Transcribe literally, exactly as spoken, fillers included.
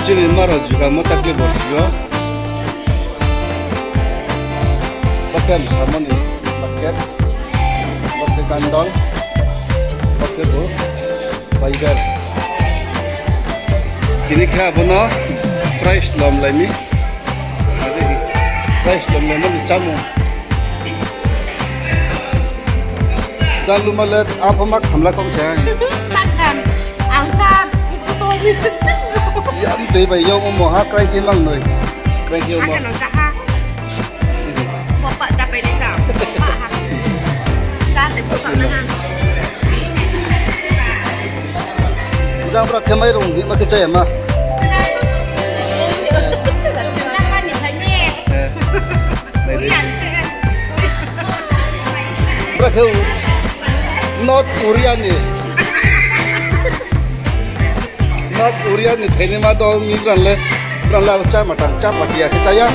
Chini ma rao juga mo takle borsi yo. Bo khe msamo ni bucket, bo khe candle, bo khe bo Bible. Tini khe abo no prize lomlai mi. Prize lomlaimo ni chámung. Jaluma le apho ma khamla kong se. Ang sa. Yam tui bai yom mo ha krai khe mang noi. Krai khe mo. Bo pa chapai le sa. Sa te bo pa na ha. Jang bra khe mai rung ni ma khe chaya ma. Bra khe North Korea ni. North Korea ni phainaima dol ni bran le, bran le abo chá ma tang, chá pa ya khe chá ya.